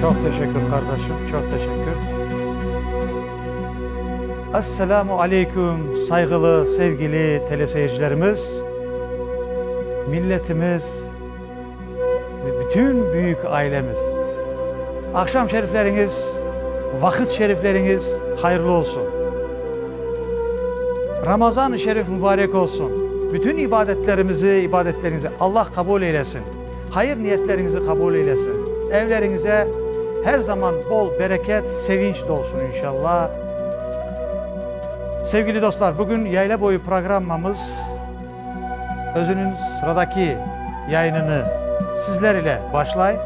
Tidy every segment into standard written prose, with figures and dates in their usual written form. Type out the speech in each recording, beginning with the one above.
Çoq teşekkür, qardaşım, çoq teşekkür. Esselamu aleyküm, sayğılı, sevgili teleseyircilerimiz, milletimiz ve bütün büyük ailemiz. Aqşam şerifleriñiz, vaqıt şerifleriñiz hayırlı olsun. Ramazan-ı şerif mübarek olsun. Bütün ibadetlerimizi, ibadetleriñizi Allah qabul eylesin. Hayır niyetleriñizi qabul eylesin. Evleriñize her zaman bol bereket, sevinç dolsun inşallah. Sevgili dostlar, bugün Yayla boyu programmamız özüniñ sıradaki yayınını sizler ile başlay.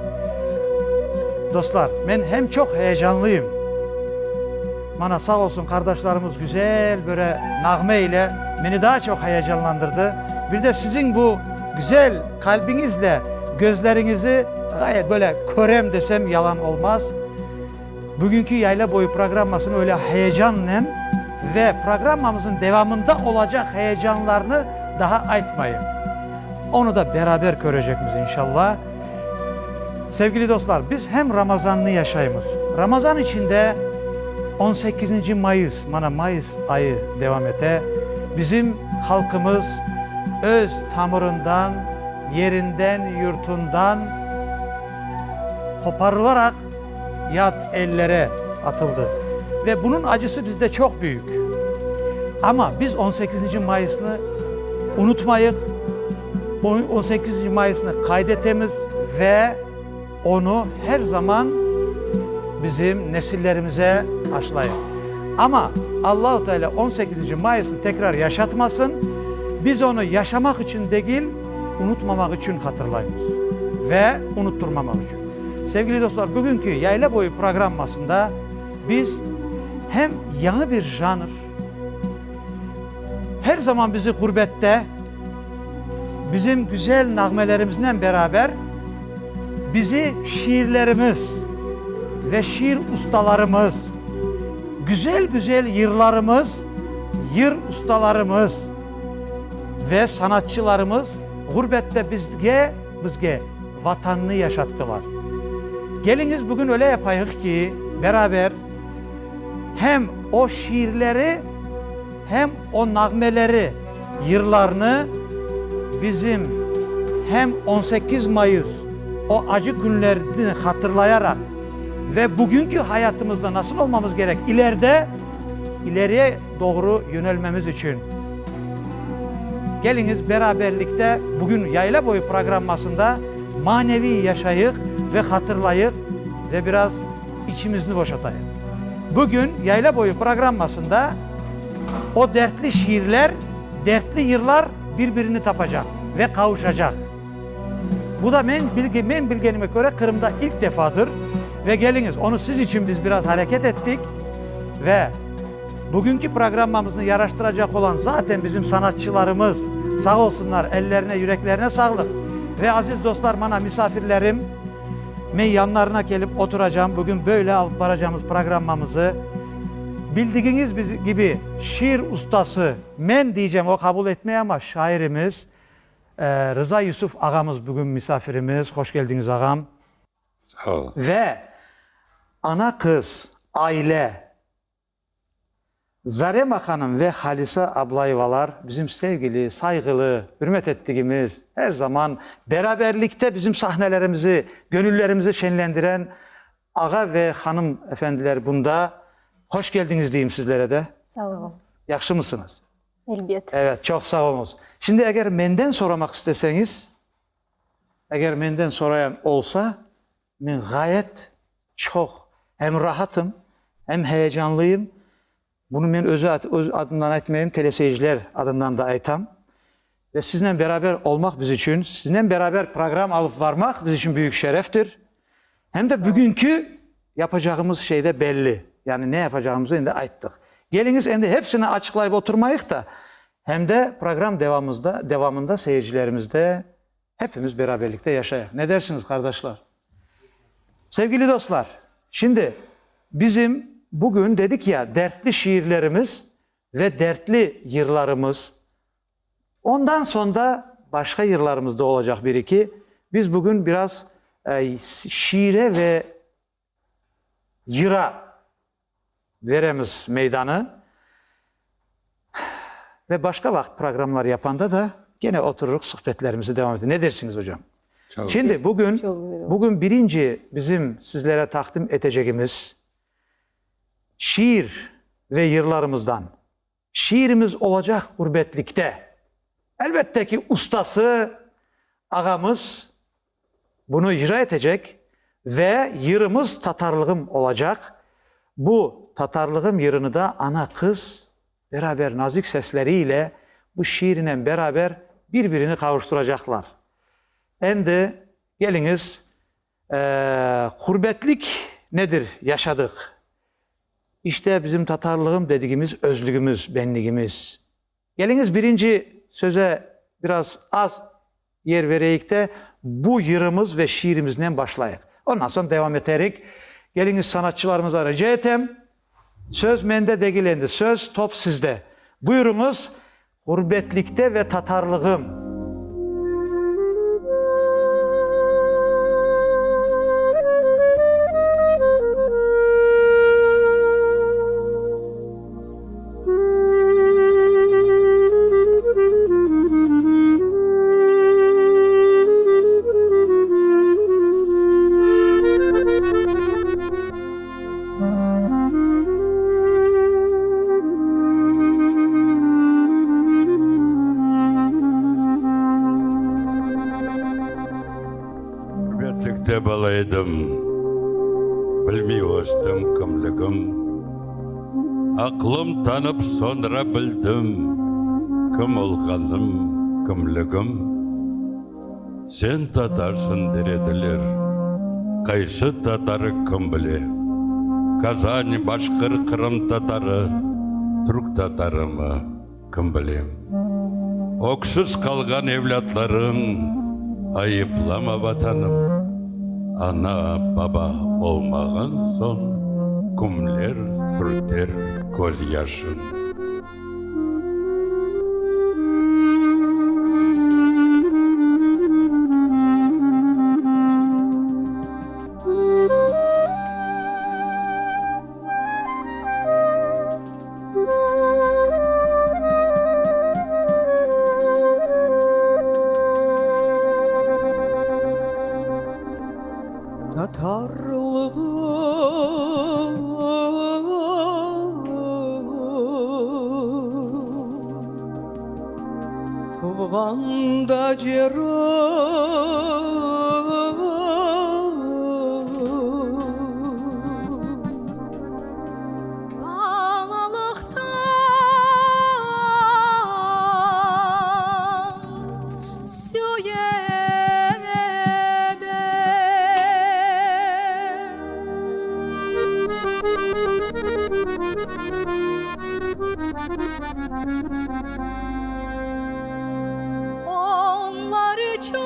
Dostlar, men hem çoq heyecanlıyım. Mana sağ olsun qardaşlarımız güzel böyle nağme ile meni daa çoq heyecanlandırdı. Bir de siziñ bu güzel qalbiñizle gözleriñizi ğayet böyle körem desem yalan olmaz. Bugünki Yayla boyu programmasını öyle heyecannen ve programmamıznıñ devamında olacaq heyecanlarnı daha aytmayım. Onı da beraber körecekmiz inşallah. Sevgili dostlar, biz hem Ramazannı yaşaymız. Ramazan içinde on sekizinci mayıs, mana mayıs ayı devam ete, bizim halqımız öz tamırından, yerinden, yurtundan qoparılaraq yat ellere atıldı. Ve bunıñ acısı bizde çoq büyük. Amma biz on sekizinci mayısnı unutmayıq, on sekizinci mayısnı qayd etemiz ve onı her zaman bizim nesillerimize aşlayıq. Amma Allahu Teala on sekizinci mayısnı tekrar yaşatmasın, biz onı yaşamaq içün degil, unutmamaq içün hatırlaymız ve unutturmamaq içün. Sevgili dostlar, bugünki Yayla boyu programmasında biz hem yañı bir janr, her zaman bizi ğurbette bizim güzel nağmelerimiznen beraber bizi şiirlerimiz ve şiir ustalarımız, güzel-güzel yırlarımız, yır ustalarımız ve sanatçılarımız ğurbette bizge, bizge Vatannı yaşattılar. Keliñiz bugün öyle yapayıq ki, beraber hem o şiirleri, hem o nağmeleri, yırlarnı bizim hem 18 mayıs o acı künlerni hatırlayaraq ve bugünki hayatımızda nasıl olmamız kerek, ileride ileriye doğru yönelmemiz içün keliñiz beraberlikte bugün Yayla boyu programmasında maneviy yaşayıq ve hatırlayıq ve biraz içimizni boşatayıq. Bugün Yayla boyu programmasında o dertli şiirler, dertli yırlar bir-birini tapacaq ve qavuşacaq. Bu da men bilgi, men bilgenime köre Qırımda ilk defadır. Ve keliñiz, onı siz içün biz biraz hareket ettik ve bugünki programmamıznı yaraştıracaq olan zaten bizim sanatçılarımız, sağ olsunlar, ellerine, yüreklerine sağlıq. Ve aziz dostlar, mana misafirlerim, Men yanlarına kelip oturacam, bugün böyle alıp baracamız programmamızı. Bildigiñiz kibi, şiir ustası, men diycem, o qabul etmey amma, şairimiz Rıza Yusuf ağamız bugün misafirimiz. Hoş keldiñiz, ağam. Sağ olun. Ve ana-qız, aile, Zarema hanım ve Halisa Ablayevalar bizim sevgili, sayğılı, ürmet ettigimiz, er zaman beraberlikte bizim sahnelerimizi, gönüllerimizi şenlendiren ağa ve hanım efendiler bunda. Hoş keldiñiz deyim sizlere de. Sağ oluñız. Yahşımısıñız? Elbet. Evet, çoq sağ oluñız. Şimdi eger menden soramaq isteseñiz, eger menden sorayan olsa, Men ğayet çoq em rahatım, em heyecanlıyım. Bunı men özü öz adımdan aytmayım, teleseyirciler adından da aytam. Ve siznen beraber olmaq biz içün, siznen beraber program alıp varmaq biz içün büyük şereftir. Hem de bugünki yapacağımız şey de belli. Yani ne yapacağımızı endi ayttıq. Keliñiz, endi hepsini açıqlayıp oturmayıq da, hem de program devamızda, devamında seyircilerimizde Hepimiz beraberlikte yaşayıq. Ne dersiñiz, qardaşlar? Sevgili dostlar, şimdi bizim bugün, dedik ya, dertli şiirlerimiz ve dertli yırlarımız, ondan soñ da başqa yırlarımız da olacaq bir-eki. Biz bugün biraz şiire ve. Yıra veremiz meydanı. Ve başqa vaqıt programmalar yapanda da kene oturırıq, suhbetlerimizi devam etemiz. Ne dersiñiz, ocam? Şimdi bugün, bugün birinci bizim sizlere taqdim etecegimiz şiir ve yırlarımızdan şiirimiz olacaq Ğurbetlikte. Elbette ki, ustası ağamız bunı icra etecek ve yırımız Tatarlığım olacaq. Bu Tatarlığım yırını da ana-qız beraber nazik sesleri ile bu şiirinen beraber bir-birini qavuştıracaqlar. Endi keliñiz, ğurbetlik nedir yaşadıq. İşte bizim tatarlığım dedigimiz özlügimiz, benligimiz. Keliñiz birinci söze biraz az yer vereyik de, bu yırımız ve şiirimiznen başlayıq. Ondan soñ devam eterik. Keliñiz sanatçılarımıza rica etem, söz mende degil endi, söz, top sizde. Buyurıñız, Ğurbetlikte ve tatarlığım. Ğurbetlikte bala edim, bilmey östim kimligim. Aqlım tanıp soñra bildim, kim olğanım, kimligim. Sen tatarsıñ der ediler, qaysı tatarı kim bile? Kazan, başqır, qırım tatarı, türk tatarımı, kim bile? Öksüz qalğan evlâtlarıñ ayıplama, Vatanım, ana, baba olmağan soñ kimler sürter közyaşın? Tatarlığım tuvğan da cerim. Balalıqtan süyem Onlar içün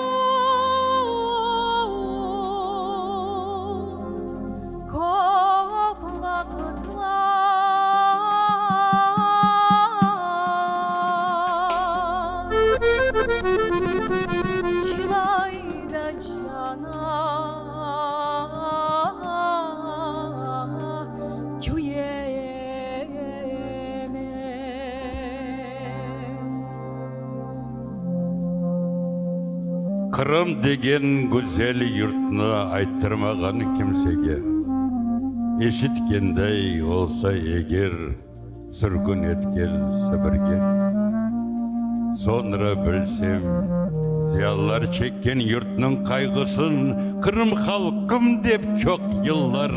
köp vaqıtlar. Çılay da cana küyemen. Qırım degen güzel yurtnı ayttırmağan kimsege, Eşitkenday olsa eger sürgün etken Sibirge. Soñra bilsem, ziyalılar çekken yurtnıñ qayğısın, Qırım halqım dep çoq yıllar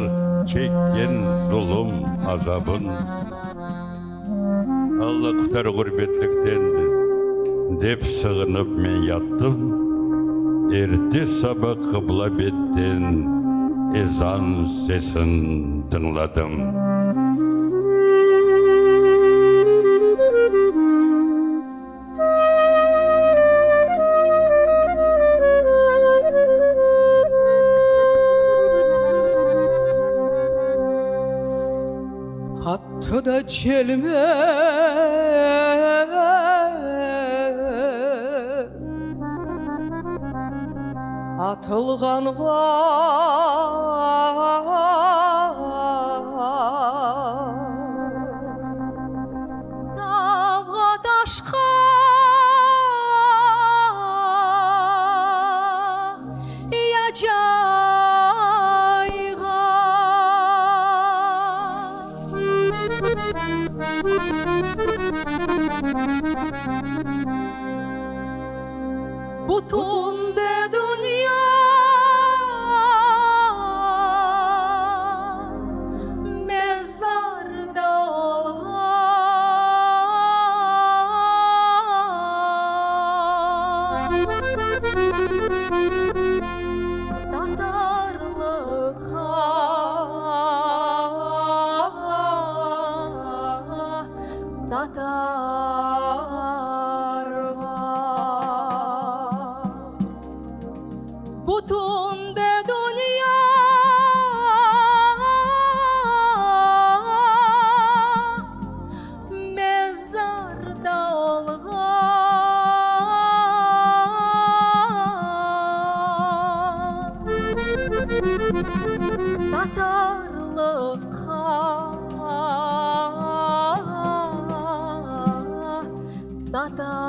çekken zulum azabın. Alla qutar ğurbetlikten, dep sığınıp men yattım, Erte saba qıbla betten ezan sesin dıñladım. Qattı da çelme. Atılğanlar. Bütün de dünya mezarda olğan. Tatarlıqqa, tatarğa. Bütün de dünya mezarda olğan. Tatarlıqqa, tatarğa.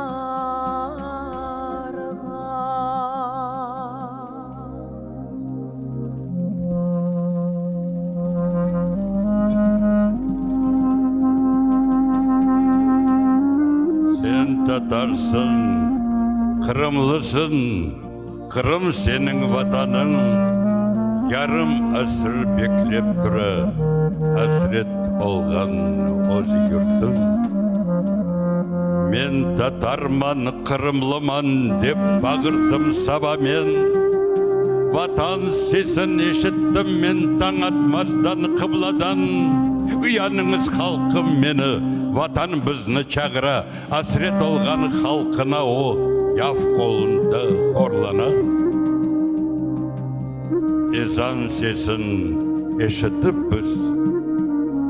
Sen tatarsıñ, qırımlısıñ, Qırım seniñ Vatanıñ, Yarım asır beklep tura, Asret olğan öz yurtuñ. Men tatarman, qırımlıman, Dep bağırdım saba men, Vatan sesin eşittim men Tañ atmazdan qıbladan. Uyanıñız, halqım, meni, Vatan bizni çağıra, Asret olğan halqına o, yav qolunda horlana. Ezan sesin eşitip biz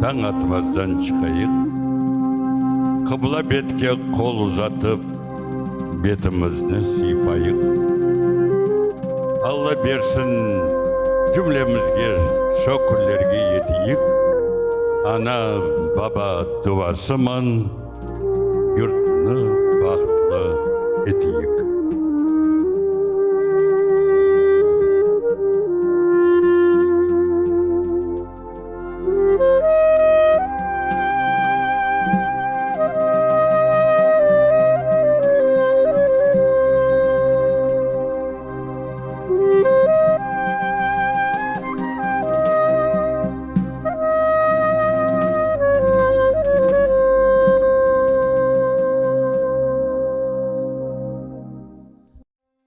tañ atmazdan çıqayıq, Qıbla betke qol uzatıp, betimizni sıypayıq. Alla bersin cümlemizge şo künlerge yeteyik, Ana, baba duasıman. Yurtnı bahtlı eteyik.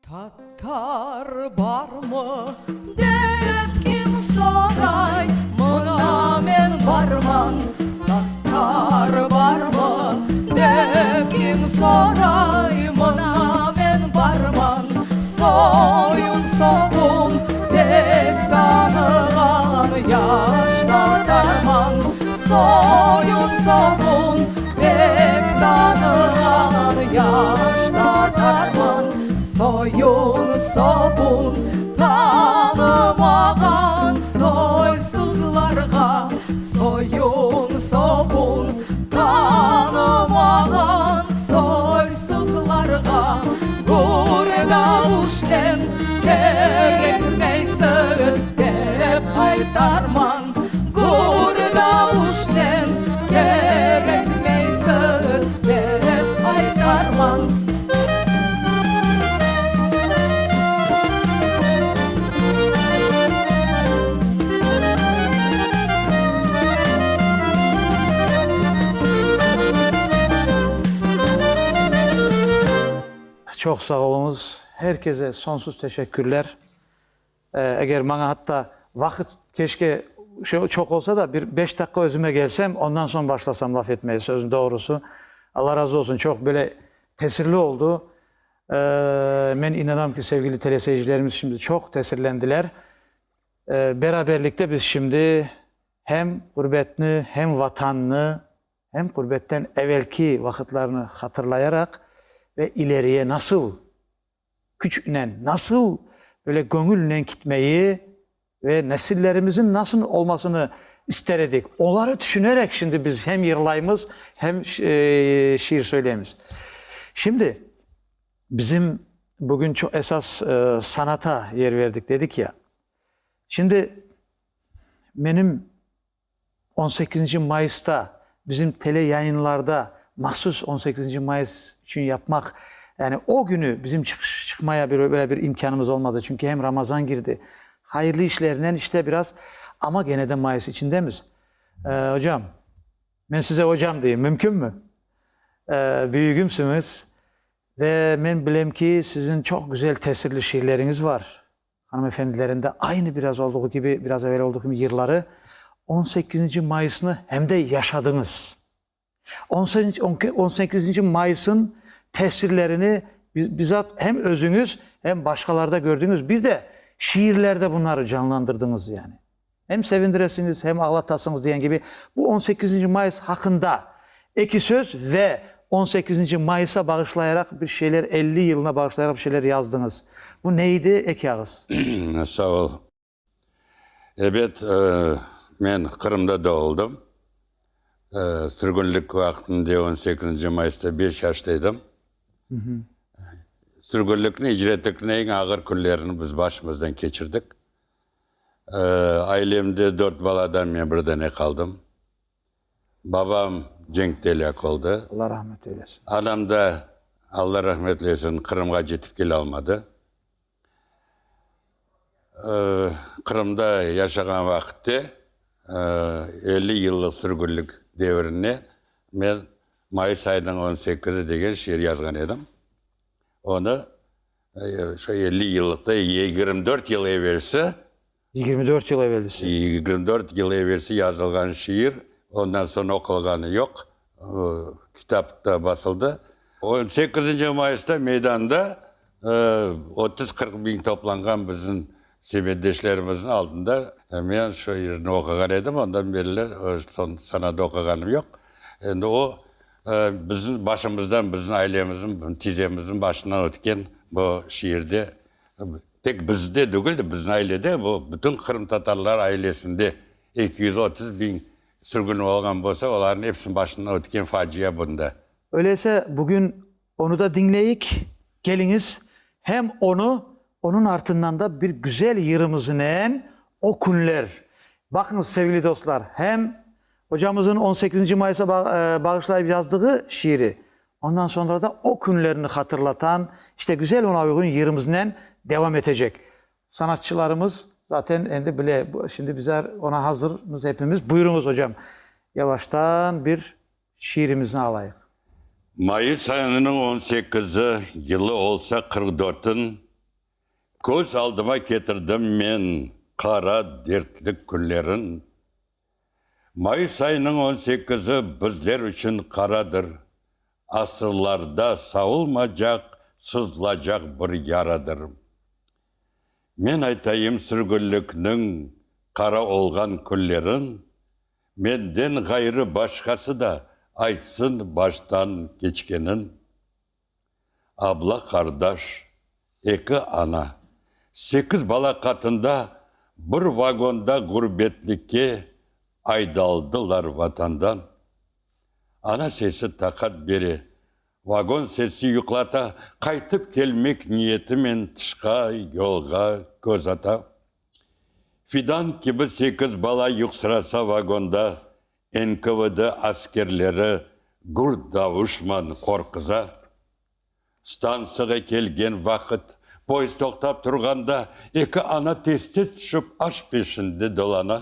Tatar barmı dep kim soray, mına men barman. Tatar barmı dep kim soray, mına men barman. Soyun sopun pek tanığan yaş tatarman. Soyun sopun pek tanığan yaş tatarman. Soyun sopun tanımağan soysuzlarğa, Soyun sopun tanımağan soysuzlarğa, Gurdavuşnen kerekmeysiz dep aytarman, Gurdavuşnen kerekmeysiz dep aytarman. Çoq sağ oluñız. Her kese sonsuz teşekkürler. Eger maña hatta vaqıt keşke çoq olsa da, bir beş daqqa özüme kelsem, ondan soñ başlasam laf etmeye, sözün doğrusı. Alla razı olsun, çoq böyle tesirli oldu. Men inanam ki, sevgili teleseyircilerimiz şimdi çoq tesirlendiler. Beraberlikte biz şimdi hem ğurbetni, hem Vatannı, hem ğurbetten evelki vaqıtlarnı hatırlayaraq ve ileriye nasıl küçnen, nasıl böyle göñülnen kitmeyi ve nesillerimizin nasıl olmasını ister edik, onları tüşünerek şimdi biz hem yırlaymız, hem şiir söyleymiz. Şimdi bizim bugün çoq esas sanata yer verdik dedik ya. Şimdi menim On sekizinci mayısta bizim tele yayınlarda mahsus on sekizinci mayıs içün yapmaq, yani o günü bizim çıqış. Çıqmaya bir böyle bir imkânımız olmadı, çünki hem Ramazan girdi. Hayırlı işlernen işte biraz, amma gene de mayıs içindemiz. Ocam, men size ocam deyim, mümkünmi? Büyügümsiñiz ve men bilem ki, siziñ çoq güzel tesirli şiirleriñiz var. Hanımefendilerin de aynı biraz olduğu kibi, biraz evel olduğu kibi yırları on sekizinci mayısnı hem de yaşadıñız. On sekizinci mayısın tesirlerini bizzat hem özüñiz, hem başqalarda gördüñiz, bir de şiirlerde bunları canlandırdıñız yani. Hem sevindiresiñiz, hem ağlatasıñız degen kibi. Bu on sekizinci mayıs haqqında eki söz ve on sekizinci mayısa bağışlayaraq bir şeyler, 50 yılına bağışlayaraq bir şeyler yazdıñız. Bu ne idi, eki ağız? Sağ ol. Ebet, men Qırımda doğuldım. Sürgünlik vaqtında on sekizinci mayısta beş yaşta edim. Sürgünlikniñ, icretlikniñ eñ ağır künlerini biz başımızdan keçirdik. Ailemde dört baladan men bir dane qaldım. Babam cenkte elâk oldı. Allah rahmet eylesin. Anam da, Alla rahmet eylesin, Qırımğa cetip kele almadı. Qırımda yaşağan vaqıtte, 50 yıllıq sürgünlik devrinde men Mayıs ayınıñ on sekizi degen şiir yazğan edim. Onı şu 50 yıllıqta 24 yıl evelsi 24 yıl evelsi. 24 yıl evelsi yazılğan şiir, ondan soñ oqulğanı yoq, kitapta basıldı. On sekizinci mayısta meydanda 30-40 biñ toplanğan bizim semetdeşlerimizniñ aldında men şu şiirni oquğan edim, ondan berli soñ sanada oquğanım yoq. Endi o bizim başımızdan, bizim ailemizniñ, tizemizniñ başından ötken bu şiirde Tek bizde degil de, bizim ailede, bu bütün qırımtatarlar ailesinde 230 biñ sürgün olğan bolsa, olarnıñ episiniñ başından ötken facia bunda. Öyleyse, bugün onı da diñleyik. Keliñiz, hem onı, onıñ artından da bir güzel yırımıznen O künler. Baqıñız, sevgili dostlar, hem ocamızın on sekizinci mayısa bağışlayıp yazdığı şiiri, Ondan soñra da o künlerni hatırlatan, işte güzel ona uyğun yırımıznen devam etecek. Sanatçılarımız zaten endi bile, şimdi bizler ona hazırmız hepimiz. Buyurıñız, ocam, yavaştan bir şiirimizni alayıq. Mayıs ayınıñ on sekizi, yılı olsa 44 dörtün, köz aldıma ketirdim men qara dertli künlerin. Mayıs ayınıñ on sekizi bizler içün qaradır, asırlarda savulmacaq, sızlacaq bir yaradır. Men aytayım sürgünlikniñ qara olğan künlerin, menden ğayrı başqası da aytsın baştan keçkenin. Abla-qardaş, eki ana, sekiz bala qatında bir vagonda ğurbetlikke aydaldılar vatandan. Ana sesi taqat bere, vagon sesi yuqlata, qaytıp kelmek niyetimen tışqa, yolğa köz ata. Fidan kibi sekiz bala yuqsırasa vagonda, NKVD askerleri gür davuşman qorquza. Stantsiyağa kelgen vaqıt, poyezd toqtap turğanda, eki ana tez-tez tüşip aş peşinde dolana.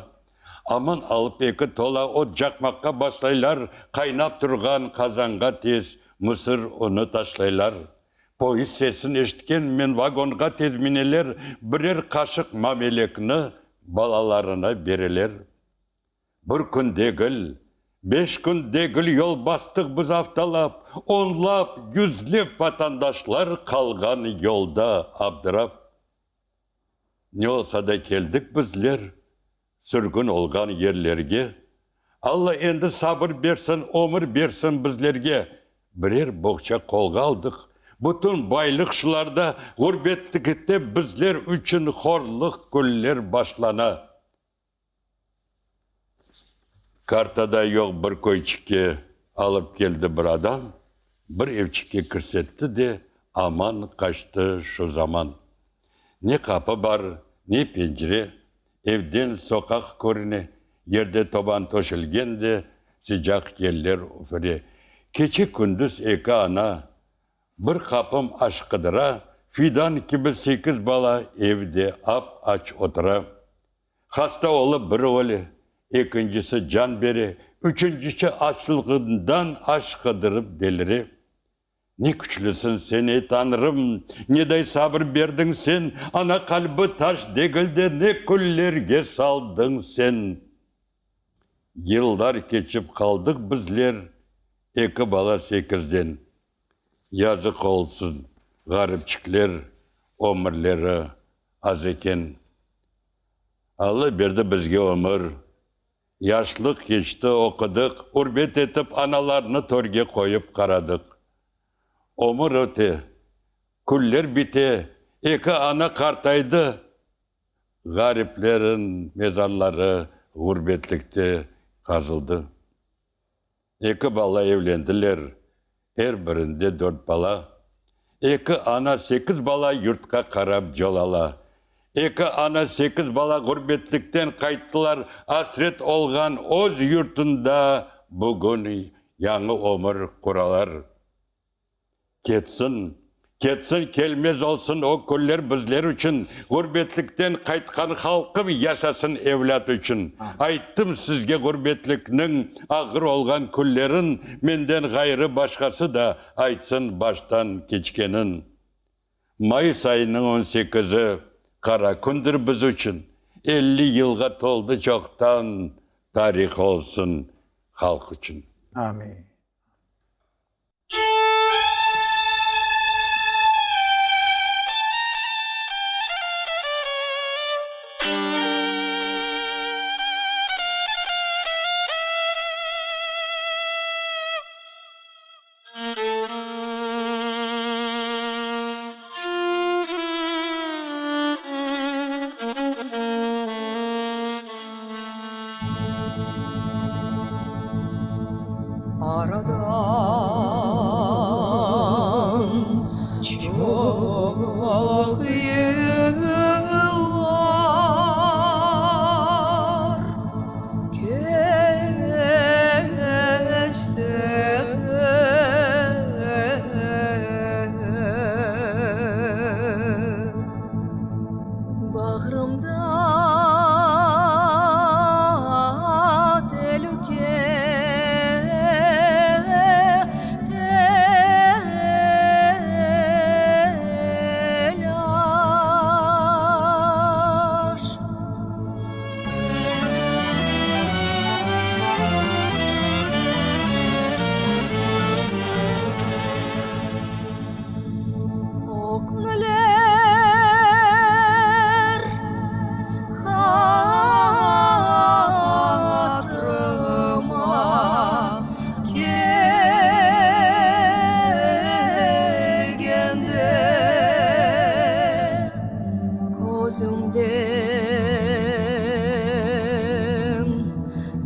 Aman alıp eki tola ot caqmaqqa başlaylar, qaynap turğan qazanğa tez mısır unı taşlaylar. Poyezd sesini eşitken men vagonğa tez mineler, birer qaşıq mamelekni balalarına bereler. Bir kün degil, beş kün degil yol bastıq biz aftalap, onlap, yüzlep vatandaşlar qalğan yolda abdırap. Ne olsa da keldik bizler sürgün olğan yerlerge, Alla endi sabır bersin, ömür bersin bizlerge. Birer boğça qolğa aldıq, bütün baylıq şularda, ğurbetlikte bizler içün horluq künler başlana. Kartada yoq bir köyçikke alıp keldi bir adam, bir evçikke kirsetti de, aman qaçtı şu zaman. Ne qapı bar, ne pencere, evden soqaq körüne, yerde toban töşelgen de, sıcaq yeller üfüre. Keçe-kündüz eki ana Bir qapım aş qıdıra, Fidan kibi sekiz bala evde ap-aç otura. Hasta olıp biri öle, ekincisi can bere, üçüncisi açlığından aş qıdırıp delire. Ne küçlüsiñ sen, ey Tañrım, neday sabır berdiñ sen, ana qalbi taş degil de ne küllerge saldıñ sen. Yıllar keçip qaldıq bizler eki bala sekizden. Yazıq olsun, ğaripçikler ömürleri az eken. Alla berdi bizge ömür. Yaşlıq keçti, oqudıq, ürmet etip analarnı törge qoyıp qaradıq. Ömür öte, künler bite, eki ana qartaydı, ğariplerin mezarları ğurbetlikte qazıldı. Eki bala evlendiler, er birinde dört bala. Eki ana, sekiz bala yurtqa qarap yol ala. Eki ana, sekiz bala ğurbetlikten qayttılar, asret olğan öz yurtunda bugün yañı ömür quralar. Ketsin, ketsin, kelmez olsun o künler bizler içün, Ğurbetlikten qaytqan halqım yaşasın evlât içün. Ayttım sizge ğurbetlikniñ ağır olğan künlerin, Menden ğayrı başqası da aytsın baştan keçkenin. Mayıs ayınıñ on sekizi qara kündir biz içün, 50 yılğa toldı çoqtan, tarih olsun halq içün. Amin. Aradan çoq yıllar keçse de, Bağrımda telüke, telâş. O künler hatırıma kelgende, közümden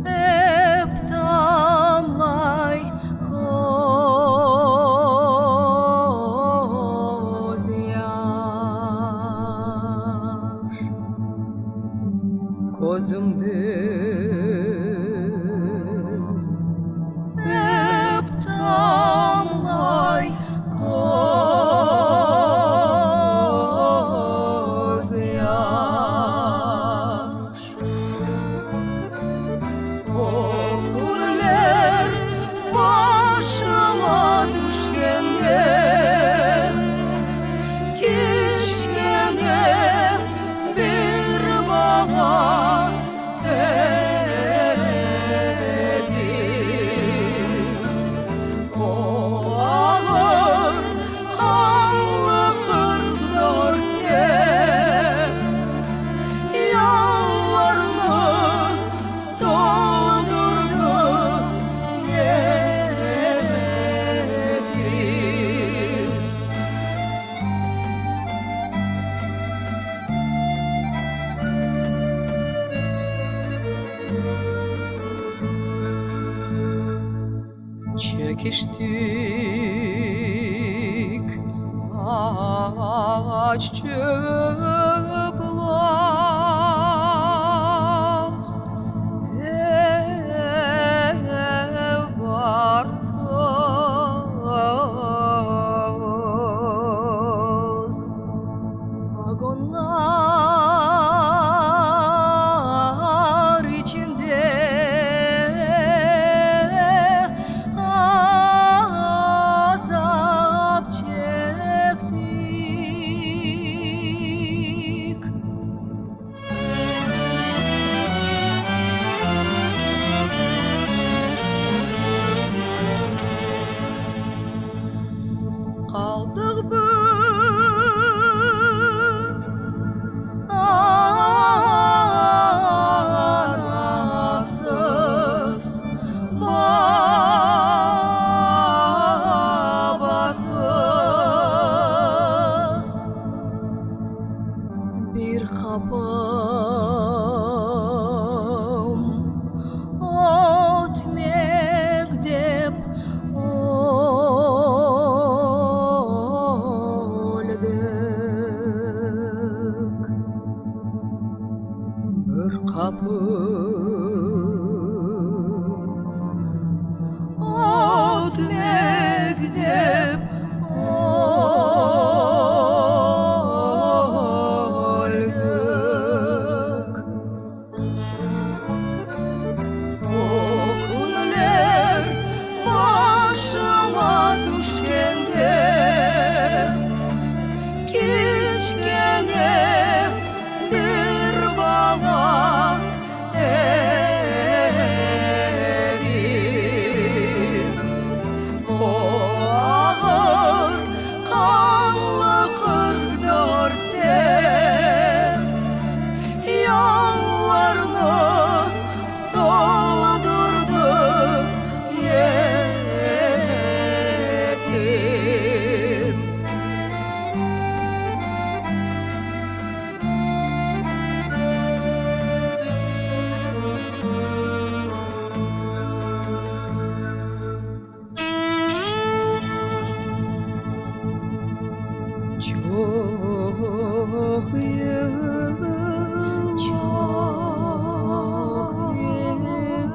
ep tamlay közyaş. Közümden ep tamlay közyaş. O künler başıma tüşkende, kiçkene bir bala edim. O ağır qanlı 44-te yollarnı toldurdı yetim. Çekiştik aç çıplaq, ev barqsız. Vagonlar içinde azap çektik. Qaldıq biz anasız, babasız. Bir qapım ötmek dep öldik. Bir qapım ötmek dep öldik. O künler başıma tüşkende, kiçkene bir bala edim. O ağır qanlı 44-te yollarnı toldurdı etim. Çoq yıllar, çoq yıllar.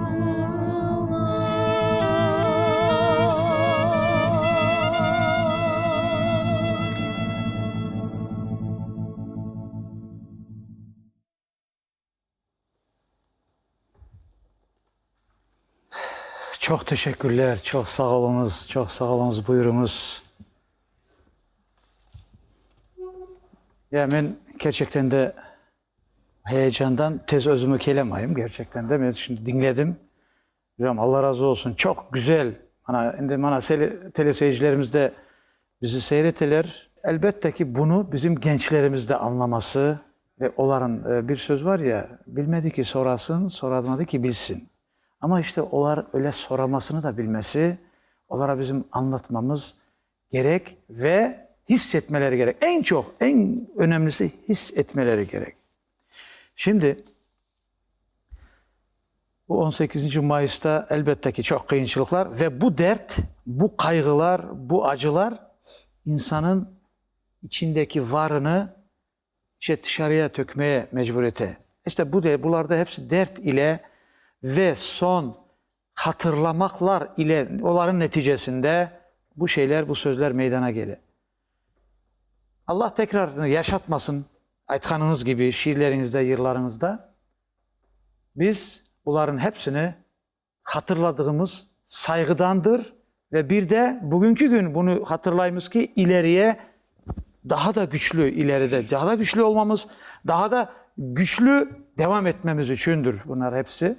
Çoq teşekkürler, çoq sağ oluñız, çoq sağ oluñız, buyurıñız. Ya men kerçekten de heyecandan tez özüme kelemayım, kerçekten de. Men şimdi diñledim. Hocam, Alla razı olsun, çoq güzel, mana, endi mana teleseyircilerimiz de bizi seyir eteler. Elbette ki, bunı bizim gençlerimiz de añlaması ve oların, bir söz var ya, bilmedi ki sorasın, soramadı ki bilsin. Amma işte olar öyle soramasını da bilmesi, olara bizim añlatmamız kerek ve his etmeleri kerek. Eñ çoq, eñ önemlisi his etmeleri kerek. Şimdi, bu on sekizinci mayısta elbette ki çoq qıyınçılıqlar ve bu dert, bu qayğılar, bu acılar insanın içindeki varını işte tışarıya tökmeye mecbur ete. İşte bu de, bular da hepsi dert ile ve soñ hatırlamaqlar ile oların neticesinde bu şeyler, bu sözler meydana kele. Allah tekrar yaşatmasın, aytqanıñız kibi şiirleriñizde, yırlarıñızda biz buların hepsini hatırladığımız sayğıdandır ve bir de bugünki kün bunı hatırlaymız ki, ileriye daha da güçlü, ileride daha da güçlü olmamız, daha da güçlü devam etmemiz içündir bunlar hepsi.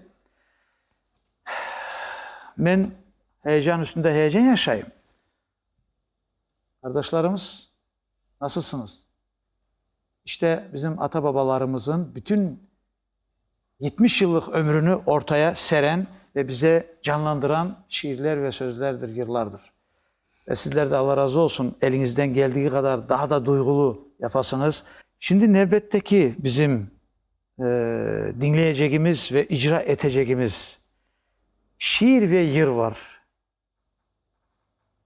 Men heyecan üstünde heyecan yaşayım. Qardaşlarımız, nasılsıñız? İşte bizim ata-babalarımızın bütün 70 yıllıq ömrüni ortaya seren ve bize canlandıran şiirler ve sözlerdir, yırlardır. Ve sizler de Alla razı olsun, eliñizden geldiği qadar daha da duyğulu yapasıñız. Şimdi nevbetteki bizim diñleyecegimiz ve icra etecegimiz şiir ve yır var.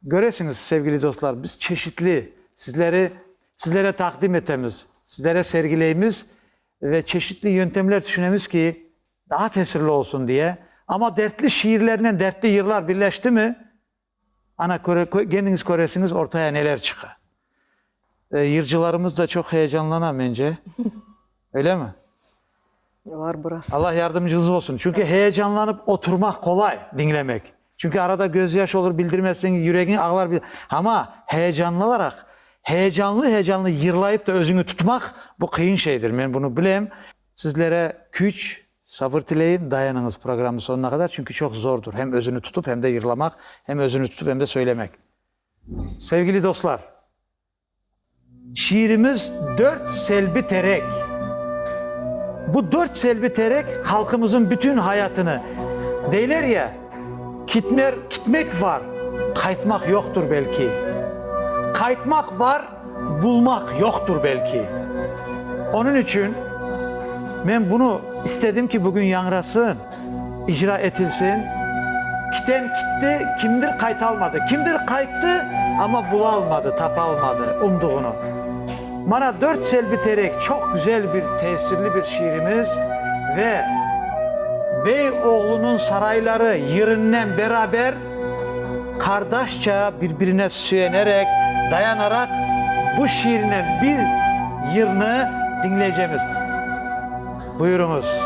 Köresiñiz, sevgili dostlar, biz çeşitli sizleri sizlere taqdim etemiz, sizlere sergileymiz ve çeşitli yöntemler tüşünemiz ki, daa tesirli olsun diye. Amma dertli şiirlernen dertli yırlar birleştimi, ana, kendiñiz köresiñiz, ortaya neler çıqa. Yırcılarımız da çoq heyecanlana, mence. Öylemi? Var biraz. Allah yardımcınız olsun. Çünki heyecanlanıp oturmaq qolay, diñlemek. Çünki arada gözyaş olur, bildirmezsiñ, yüregiñ ağlar. Amma heyecanlılaraq, heyecanlı-heyecanlı yırlayıp da özüñi tutmaq, bu qıyın şeydir. Men bunı bilem. Sizlere küç, sabır tileyim, dayanıñız programnıñ soñuna qadar, çünki çoq zordur, hem özüni tutıp, hem de yırlamaq, hem özüni tutıp, hem de söylemek. Sevgili dostlar! Şiirimiz Dört selbi terek. Bu dört selbi terek halqımızın bütün hayatını, deyler ya, kitmer, kitmek var, qaytmaq yoqtur belki. Qaytmaq var, bulmaq yoqtur belki. Onıñ içün men bunı istedim ki, bugün yañrasın, icra etilsin. Kiten kitti, kimdir qaytalmadı. Kimdir qayttı, amma bulalmadı, tapalmadı umduğını. Mana Dört selbi terek çoq güzel bir, tesirli bir şiirimiz ve Bey oğlunıñ sarayları yırınnen beraber qardaşça bir-birine süyenerek, dayanaraq bu şiirnen bir yırnı diñleycemiz. Buyurıñız.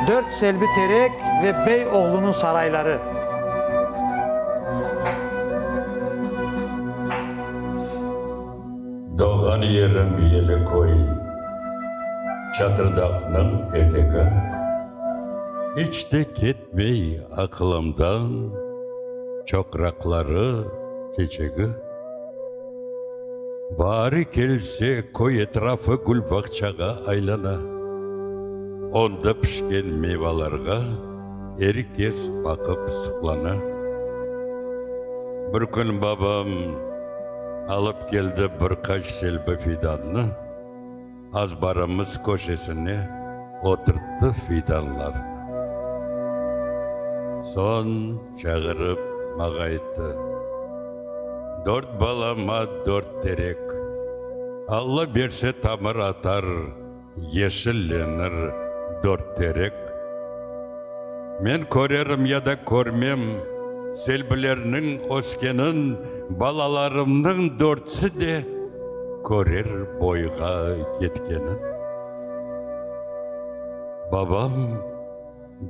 Dört selbi terek ve bey oğlunıñ sarayları. Doğğan yerim Yeliköy, Çatırdağnıñ etegi. İç de ketmey aqılımdan çoqraqları, çeçegi. Baari kelse, köy etrafı gül bağçağa aylana. Onda pişken meyvalarğa er kes baqıp suqlana. Bir kün babam alıp keldi bir qaç selbi fidannı, azbarımız köşesine oturttı fidanlarnı. Soñ çağırıp mağa ayttı, Dört balama dört terek, Alla berse tamır atar, yeşillenir dört terek. Men körerim ya da körmem selbilerniñ öskenin, balalarımnıñ dörtsi de körer boyğa yetkenin. Babam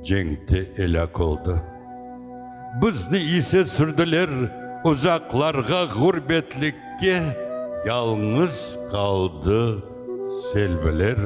cenkte elâk oldı. Bizni ise sürdiler uzaqlarğa, ğurbetlikke, yalñız qaldı selbiler.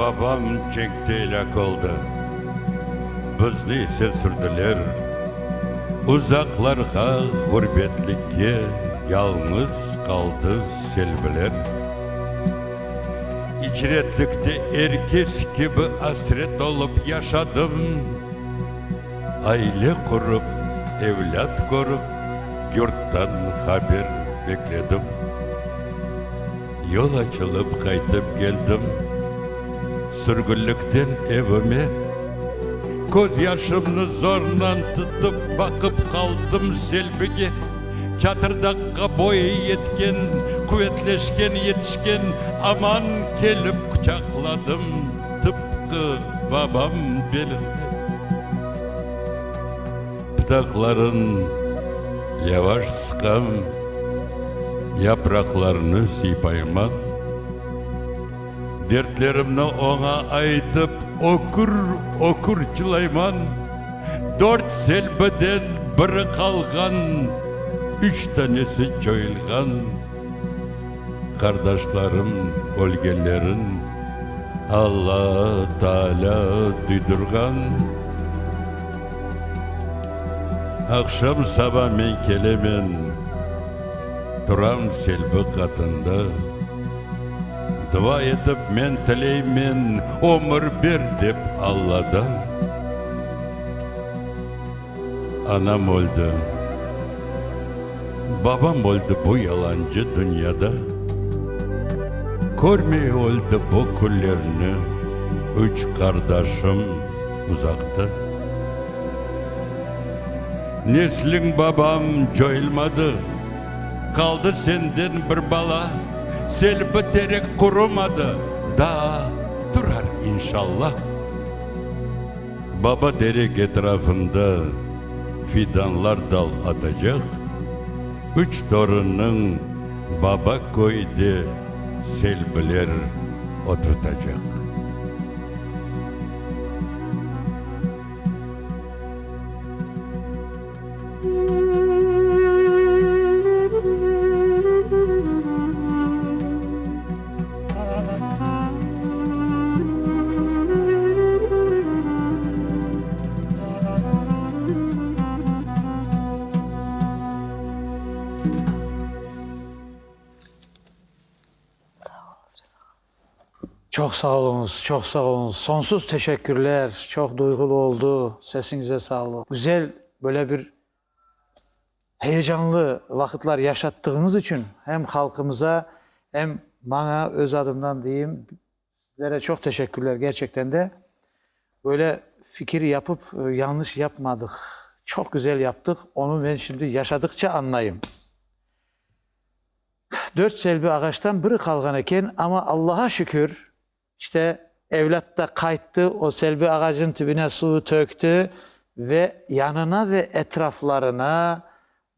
Babam cenkte elâk oldı, bizni ise sürdiler uzaqlarğa, ğurbetlikke, yalñız qaldı selbiler. İcretlikte er kes kibi asret olıp yaşadım, aile qurıp, evlât körip, yurttan haber bekledim. Yol açılıp qaytıp keldim sürgünlikten evime. Közyaşımnı zornen tutıp baqıp qaldım selbige. Çatırdaqqa boyu yetken, quvetleşken, yetişken, aman kelip quçaqladım tıpqı babam belinde. Pıtaqların yavaş sıqam, yapraqlarını sıypayman. Dertlerimni oña aytıp, ökür-ökür cılayman. Dört selbiden biri qalğan, üç tanesi coyulğan. Qardaşlarım ölgenlerin Alla Taalâ duydurğan. Aqşam-saba men kelemen, turam selbi qatında. Dua etip men tileymen, ömür ber dep Alladan. Anam öldi, babam öldi bu yalancı dünyada. Körmey öldi bu künlerni üç qardaşım uzaqta. Nesliñ babam coyulmadı, qaldı senden bir bala, Selbi terek qurumadı, daa turar inşallah. Baba terek etrafında fidanlar dal atacaq, üç torunıñ baba köyde selbiler oturtacaq. Çoq sağ oluñız, çoq sağ oluñız. Soñsuz teşekkürler, çoq duyğulı oldı, sesiñize sağlıq. Güzel böyle bir Heyecanlı vaqıtlar yaşattığıñız içün hem halqımıza, em maña, öz adımdan deyim, sizlere çoq teşekkürler. Gerçekten de böyle fikir yapıp yañlış yapmadıq. Çoq güzel yaptıq, onı men şimdi yaşadıqça añlayım. Dört selbi ağaçtan biri qalğan eken, amma Allaha şükür, İşte, evlât da qayttı, o selbi ağacınıñ tübüne suv tökti ve yanına ve etraflarına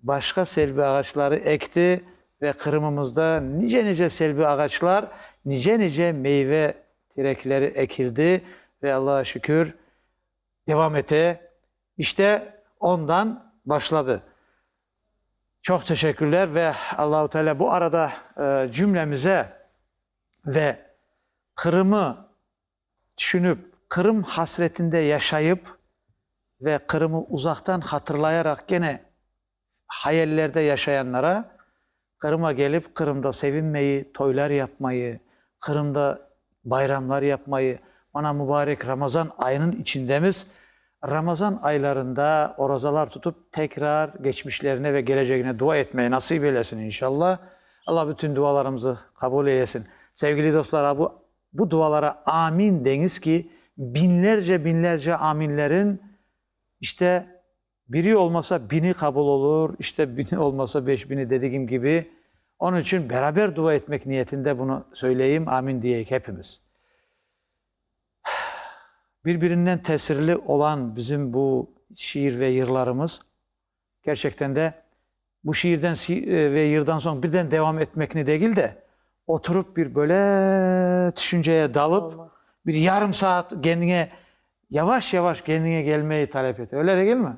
başqa selbi ağaçları ekti ve Qırımımızda nice-nice selbi ağaçlar, nice-nice meyve terekleri ekildi ve Allağa şükür, devam ete. İşte, ondan başladı. Çoq teşekkürler ve Allahu Teala bu arada cümlemize ve Qırımı tüşünip, Qırım hasretinde yaşayıp ve Qırımı uzaqtan hatırlayaraq kene hayallerde yaşayanlara Qırıma gelip Qırımda sevinmeyi, toylar yapmayı, Qırımda bayramlar yapmayı, mana mübarek Ramazan ayınıñ içindemiz, Ramazan aylarında orazalar tutıp tekrar geçmişlerine ve gelecegine dua etmeyi nasip eylesin inşallah. Allah bütün dualarımızı qabul eylesin. Sevgili dostlar, a bu bu dualara amin deñiz ki, biñlerce biñlerce aminlerin işte biri olmasa bini qabul olur, işte bini olmasa beş bini dedigim kibi. Onıñ içün beraber dua etmek niyetinde bunı söyleyim, amin diyeyik hepimiz. Bir-birinden tesirli olan bizim bu şiir ve yırlarımız, kerçekten de, bu şiirden ve yırdan soñ birden devam etmekni degil de, oturıp bir böyle tüşünceye dalıp, bir yarım saat kendiñe, yavaş-yavaş kendiñe kelmeyi talep ete. Öyle degilmi?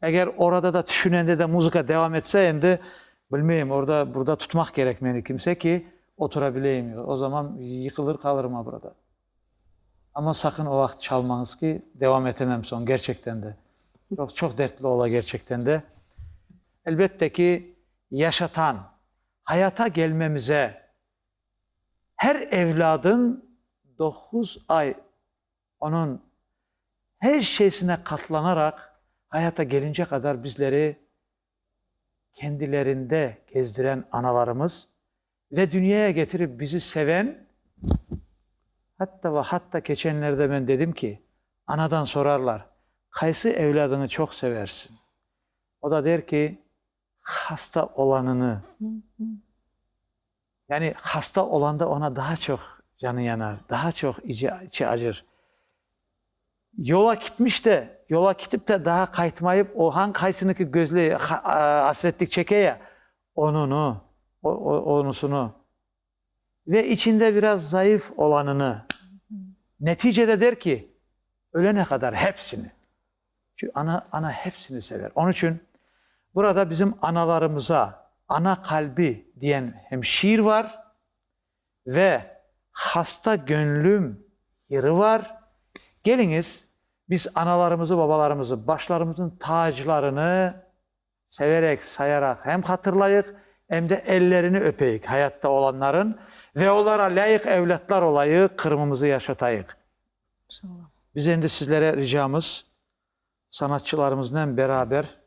Eger orada da tüşünende de muzıka devam etse, endi bilmeyim, orda, burada tutmaq kerek meni kimse ki, otura bileyim. O zaman yıqılır qalırım a burada. Amma saqın o vaqıt çalmañız ki, devam etemem soñ, gerçekten de. Çoq, çoq dertli ola gerçekten de. Elbette ki, yaşatan, hayata gelmemize her evlâdın doquz ay onıñ her şeysine qatlanaraq hayata gelince qadar bizleri kendilerinde gezdiren analarımız ve dünyaya getirip bizi seven, hatta ve hatta keçenlerde men dedim ki, anadan sorarlar, qaysı evlâdıñı çoq seversiñ? O da der ki, hasta olanını. Yani hasta olanda ona daha çoq canı yanar, daha çoq içi acır. Yola kitmiş de, yola kitip de daha qaytmayıp, o han qaysınıki gözley, asretlik çeke ya, onunı, onusını ve içinde biraz zayıf olanını, neticede der ki, ölene qadar hepsini. Çünki ana, ana hepsini sever. Onıñ içün burada bizim analarımıza Ana qalbi diyen hem şiir var ve Hasta gönlüm yırı var. Keliñiz, biz analarımızı, babalarımızı, başlarımıznıñ taclarını severek, sayaraq hem hatırlayıq, em de ellerini öpeyik hayatta olanların ve olara lâyıq evlâtlar olayıq, Qırımımızı yaşatayıq. İnşallah. Biz endi sizlere ricamız, sanatçılarımıznen beraber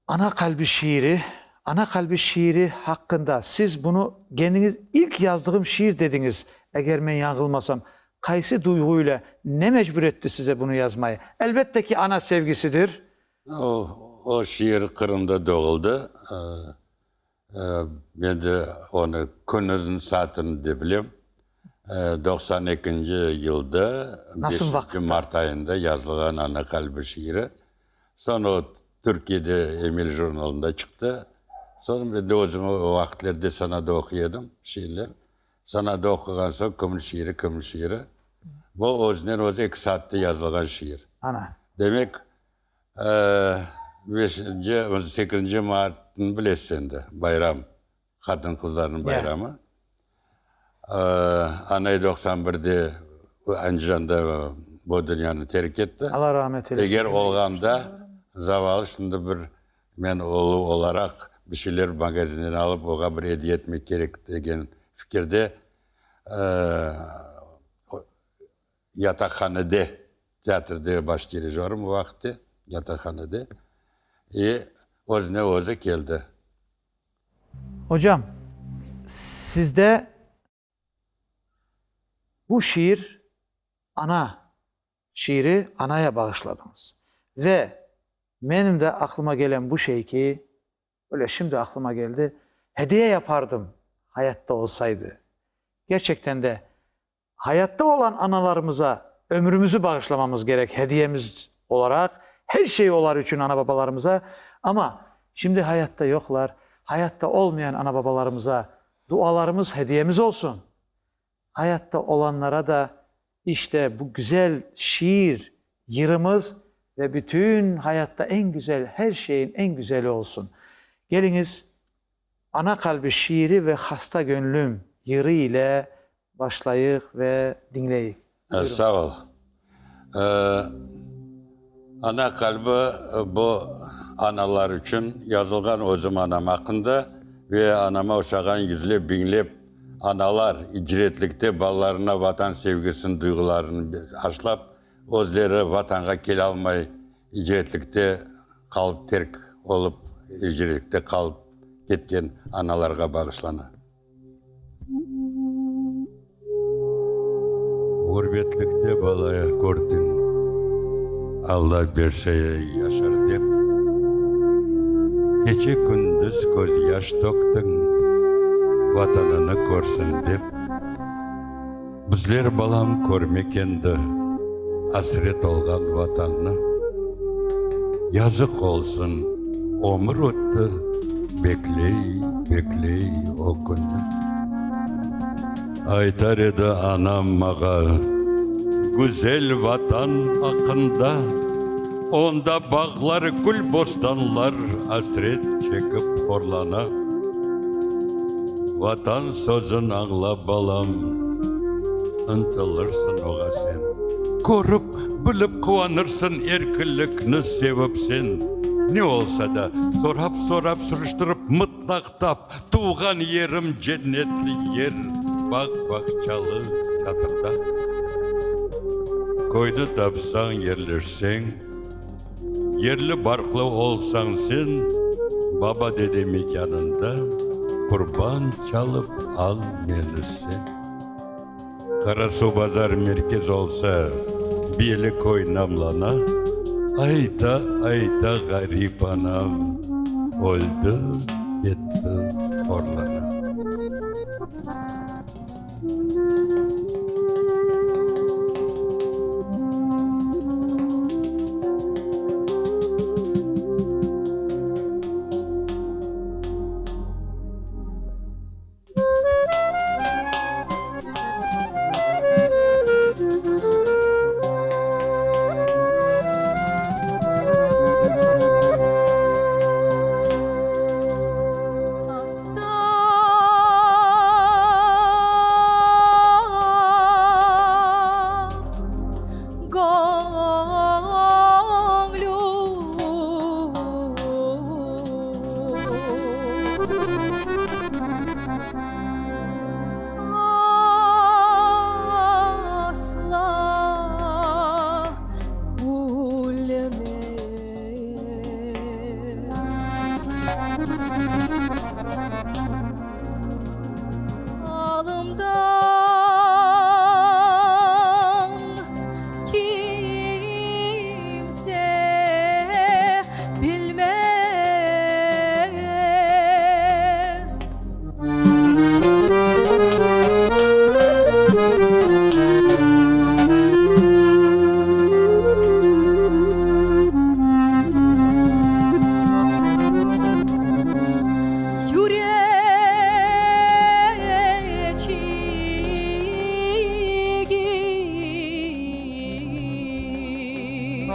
Ana qalbi şiiri, Ana qalbi şiiri haqqında siz bunı kendiñiz ilk yazdığım şiir dediñiz, eger men yañılmasam, qaysı duyğu ile ne mecbur etti size bunı yazmayı? Elbette ki, ana sevgisidir. O, o şiir Qırımda doğuldı. Men de onı kününi, saatini de bilem. 92-nci yılda, beşinci mart ayında yazılğan Ana qalbi şiiri. Soñ o Türkiyede Emel jurnalında çıqtı. Soñ men de özüm o vaqıtlarda sanada oquy edim şiirler. Sanada oquğan soñ kimniñ şiiri, kimniñ şiiri. Bu özünden özü eki saatte yazılğan şiir. Ana. Demek, Beşinci, sekizinci martnı bilesiz endi, bayram, qadın-qızlarnıñ bayramı. Anay 91-de Andijanda bu dünyanı terk etti. Alla rahmet eylesin. Eger olğanda, zavalı, şimdi bir men oğlu olaraq bir şeyler magazinden alıp oğa bir ediye etmek kerek degen fikirde Yataqhanede, teatrde baş dirijörım o vaqıtte, yataqhanede, i özüne özü keldi. Ocam, sizde bu şiir, Ana şiiri, anaya bağışladıñız. Ve menim de aqlıma gelen bu şey ki, Öyle şimdi aqlıma geldi, hediye yapardım, hayatta olsaydı. Gerçekten de, Hayatta olan analarımıza ömrümizi bağışlamamız kerek hediyemiz olaraq, her şey olar içün ana-babalarımıza, amma şimdi hayatta yoqlar, hayatta olmayan ana-babalarımıza dualarımız hediyemiz olsun. Hayatta olanlara da işte bu güzel şiir, yırımız ve bütün hayatta eñ güzel, her şeyin eñ güzeli olsun. Keliñiz, Ana qalbi şiiri ve Hasta gönlüm yırı ile başlayıq ve diñleyik. Buyurıñ. Sağ ol. Ana qalbi bu analar içün yazılğan özüm anam aqqında ve anama oşağan yüzlep, biñlep analar icretlikte balalarına Vatan sevgisini, duyğularını aşlap, özleri Vatanğa kelalmay icretlikte qalıp terk olıp, icretlikte qalıp ketken analarğa bağışlana. Ğurbetlikte bala kördiñ, Alla berse yaşar dep, Gece-kündüz közyaş töktiñ, Vatanını körsin dep. Bizler, balam, körmek endi Asret olğan Vatannı. Yazıq olsun, ömür ötti, Bekley, bekley o künni. Aytar edi anam mağa Güzel Vatan aqqında, Onda bağlar, gül bostanlar Asret çekip horlana. Vatan sözün añla, balam. Intılırsıñ oğa sen. Körip, bilip quvanırsıñ erkinlikni sevip sen. Ne olsa da, sorap-sorap, sürüştirip mıtlaq tap, tuvğan yerim cennetli yer, bağ-bağçalı Çatırdağ. Köyni tapsañ, yerleşseñ. Yerli-barqlı olsañ sen, baba-dede mekânında qurban çalıp al meni sen. Qarasuvbazar merkez olsa, Biyeli köy namlana, ayta, ayta ğarip anam, öldi, ketti horlana. Hasta göñlüm Asla külmez. Alımdan kimse bilmez. Yüreçigim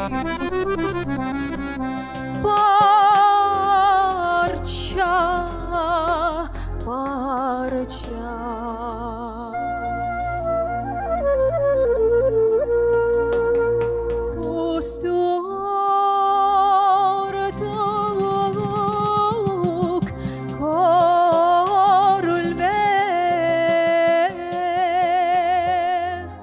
parça parça. Üstü örtük körülmez.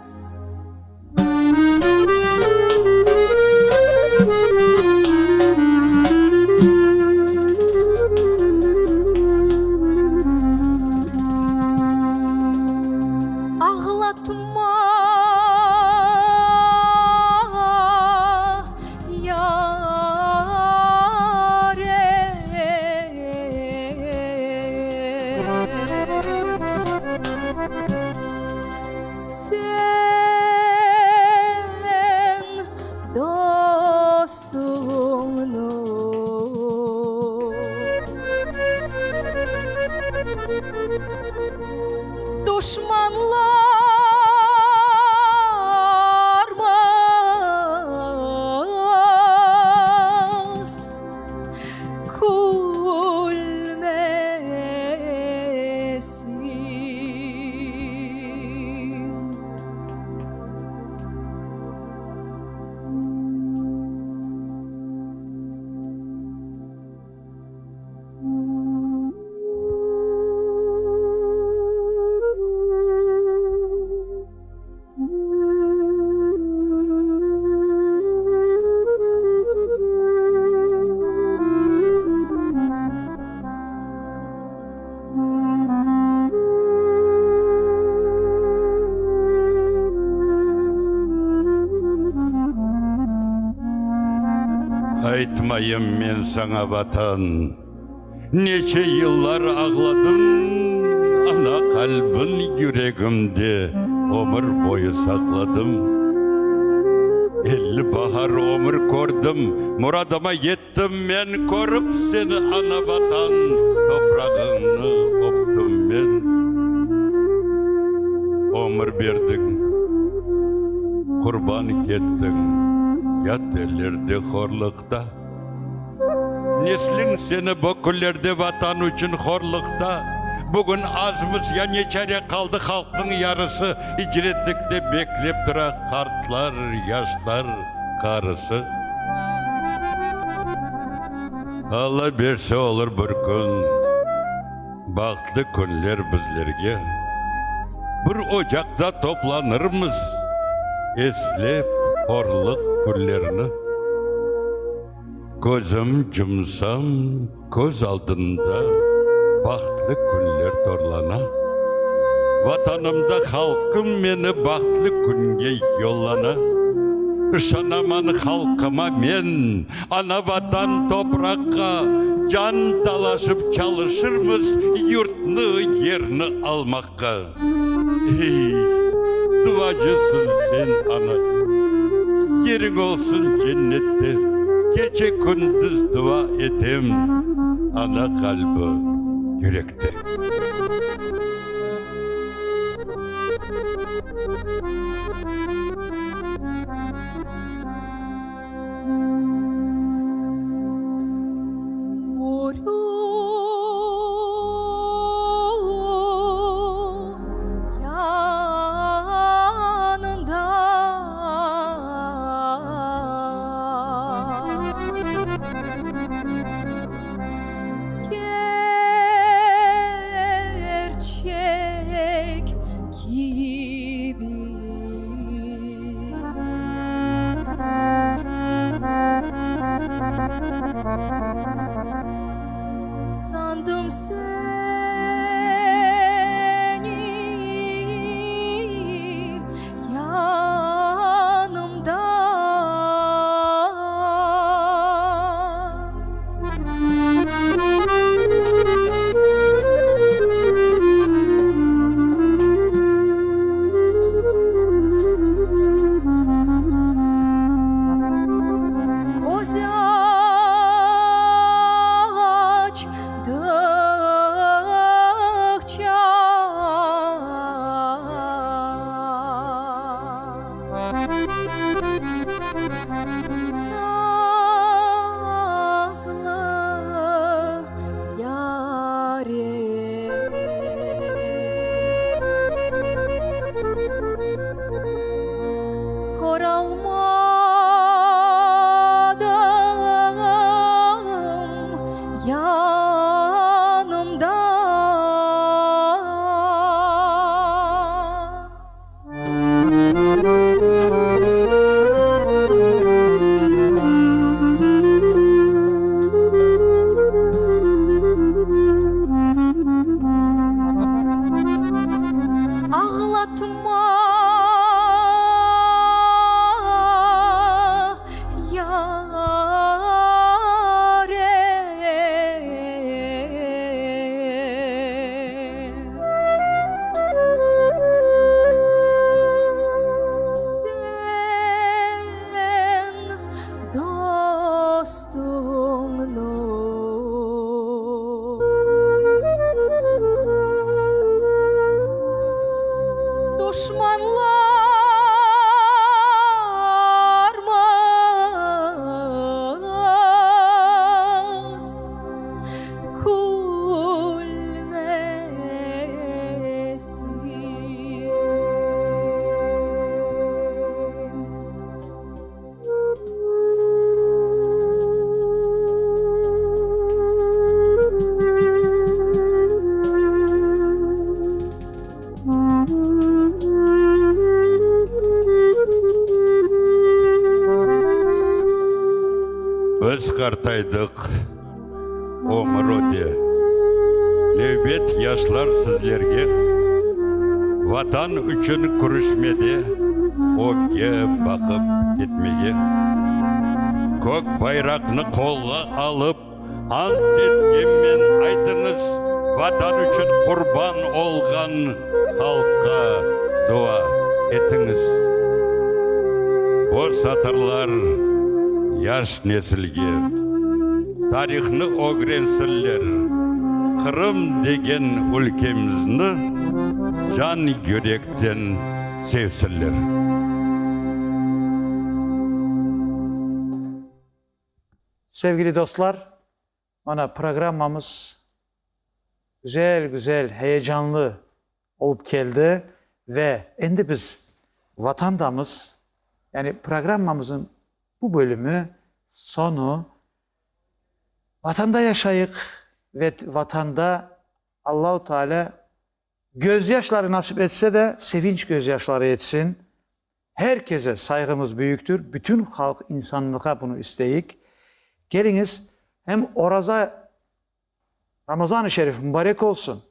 Ağlatma, yâre. Sen dostuñnı duşmanlarmız külmesin. Aytmayım men saña, Vatan, neçe yıllar ağladım, Ana qalbin yüregimde ömür boyu saqladım. 50 bahar ömür kördim, muradıma yettim. Yettim men körip seni, ana-Vatan, toprağıñnı öptüm men. Ömür berdiñ, qurban kettiñ yat ellerde horlıqta. Nesliñ seni bu künlerde Vatan içün horlıqta. Bugün azmız ya ne çare qaldı halqnıñ yarısı İcretlikte beklep tura qartlar, yaşlar, qarısı. Alla berse olur bir kün bahtlı künler bizlerge Bir ocaqta toplanırmız eslep horluq künlerni. Közüm cumsam, köz aldında bahtlı künler torlana. Vatanımda halqım meni bahtlı künge yollana. İşanaman halqıma men, ana-Vatan topraqqa can talaşıp çalışırmız yurtnı, yerni almaqqa. Ey, duacısıñ sen, ana, yeriñ olsun cennette, Gece-kündüz dua etem, ana qalbi yürekte. Börü yanında Gerçek kibi. Sandım seni yanımda. Köz açtıqça. Nazlı yarem. Köralmadım yanımda. Ağlatma, yarem. Sen dostuñnı. Duşmanlarmız külmesin. Biz qartaydıq, ömür öte. Nevbet yaşlar sizlerge. Vatan içün kürüşmede ögge baqıp ketmege. Kök bayraqnı qolğa alıp ant etkenmen aytıñız, Vatan içün qurban olğan halqqa dua etiñiz. Bu satırlar yaş nesilge. Tarihnı ögrensinler, Qırım degen ülkemizni can-yürekten sevsinler. Sevgili dostlar, mana programmamız. Güzel-güzel, heyecanlı olıp keldi ve endi biz Vatandamız, yani programmamıznıñ bu bölümi soñu Vatanda yaşayıq ve Vatanda Allahu Teala gözyaşları nasip etse de, sevinç gözyaşları etsin. Her kese sayğımız büyüktür, bütün halq, insanlığa bunı isteyik. Keliñiz, hem oraza Ramazan-ı Şerif mübarek olsun!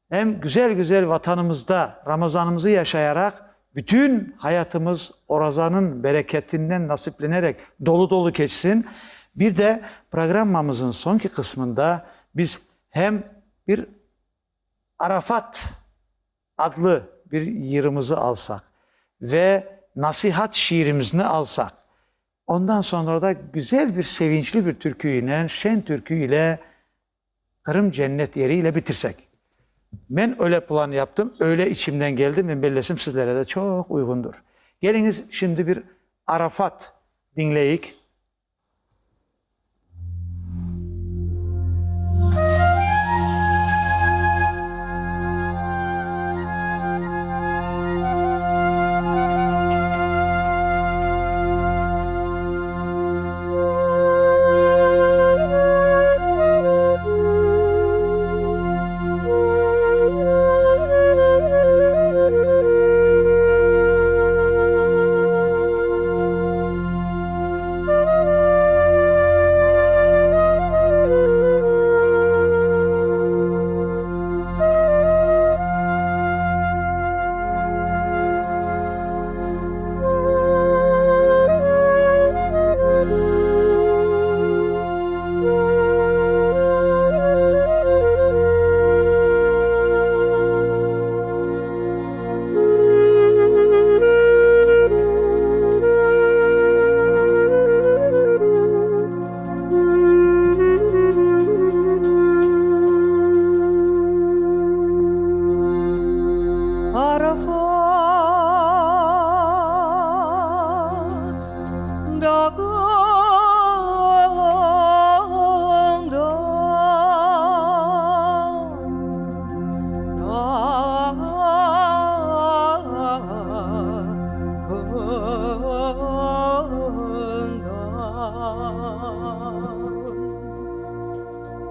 Hem güzel-güzel Vatanımızda Ramazanımızı yaşayaraq, bütün hayatımız orazanıñ bereketinden nasiplenerek dolu-dolu keçsin. Bir de programmamızın soñki qısmında biz hem bir Arafat adlı bir yırımızı alsaq ve nasihat şiirimizni alsaq, ondan soñra da güzel bir sevinçli bir türkü ile, şen türkü ile Qırım cennet yeri ile bitirsek. Men öyle plan yaptım, öyle içimden geldi, men bellesem sizlere de çoq uyğundır. Keliñiz, şimdi bir Arafat diñleyik. Arafat dağında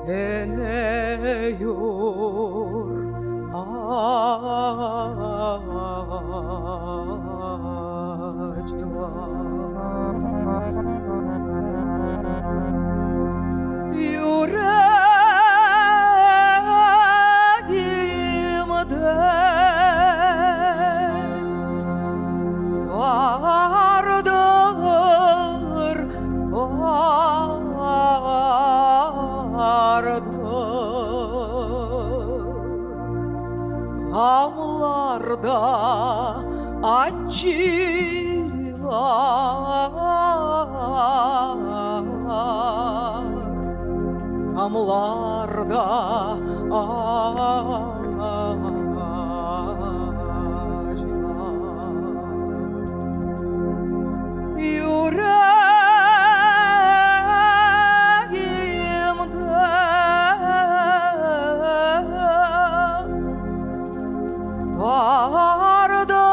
Eniyor ağaclar. Yüregimde vardır, vardır. Gamlarda acılar. Gamlarda acılar. Yüregimde vardır, vardır.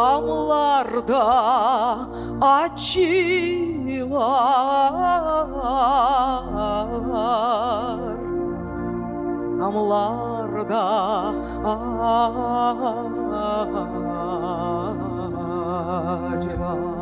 Gamlarda acılar. Gamlarda acılar.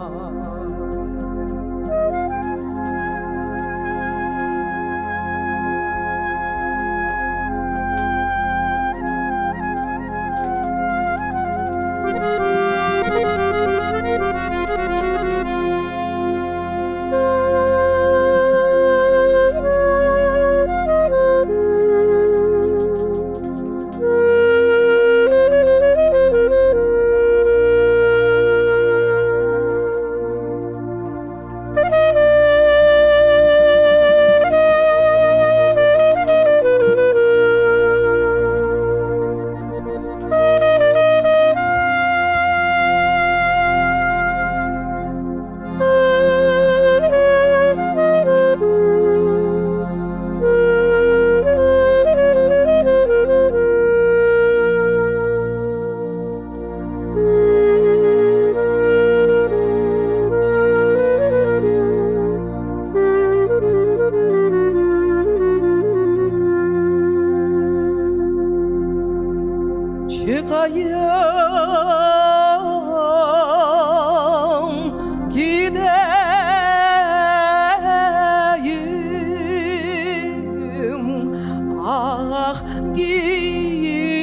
Çıqayım, gideyim, ah, gideyim.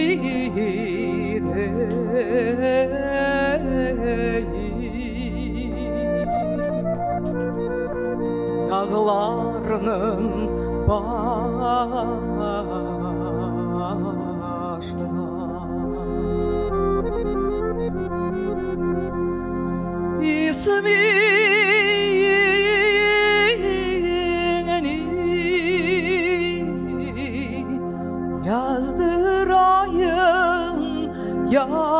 Dağlarnıñ başına. İsmiñni yazdırayım, yazdırayım.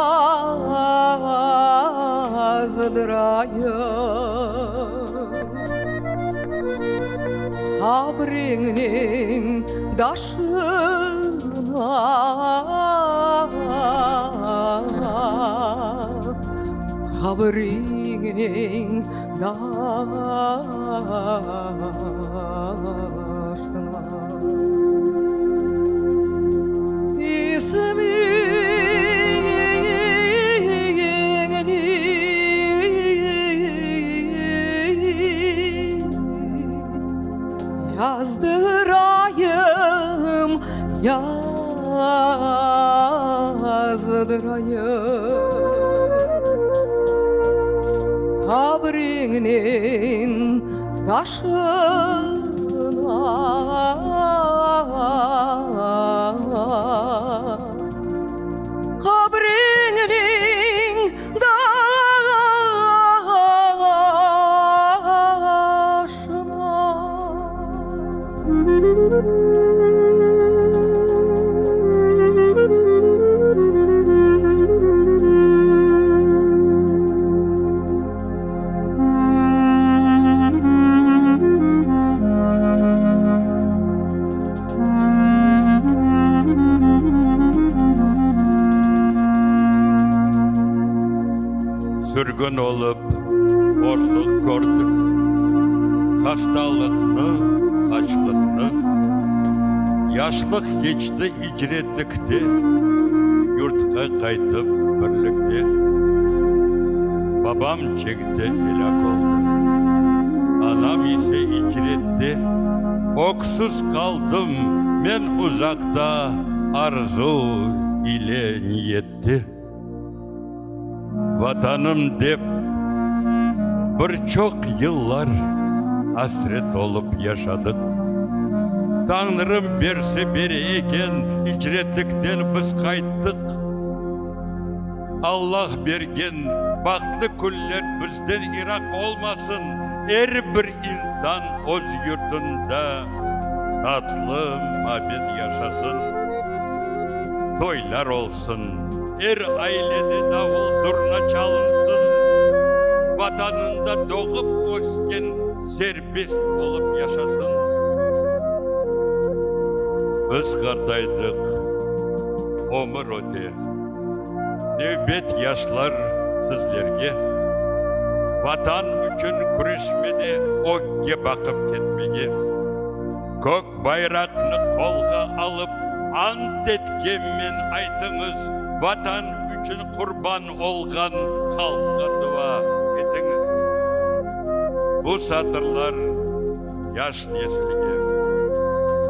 Qabriñniñ taşına, Qabriñniñ taşına. Yazdırayım, yazdırayım Qabriñniñ taşına. Qabriñniñ taşına. Sürgün olıp, horluq kördik, Hastalıqnı, açlıqnı. Yaşlıq keçti icretlikte, Yurtqa qaytıp birlikte. Babam cenkte elâk oldı, Anam ise icrette. Öksüz qaldım men uzaqta, Arzu ile niyette. Vatanım dep bir çoq yıllar Asret olıp yaşadıq. Tañrım berse bere eken, İcretlikten biz qayttıq. Allah bergen bahtlı künler bizden iraq olmasın, er bir insan öz yurtunda tatlı mabet yaşasın. Toylar olsun, er ailede davul-zurna çalınsın, Vatanında doğıp ösken serbest olıp yaşasın. Biz qartaydıq, ömür öte. Nevbet yaşlar sizlerge, Vatan içün küreşmede ögge baqıp ketmege. Kök bayraqnı qolğa alıp ant etkenmen aytıñız, Vatan içün qurban olğan halqqa dua etiñiz. Bu satırlar yaş nesilge,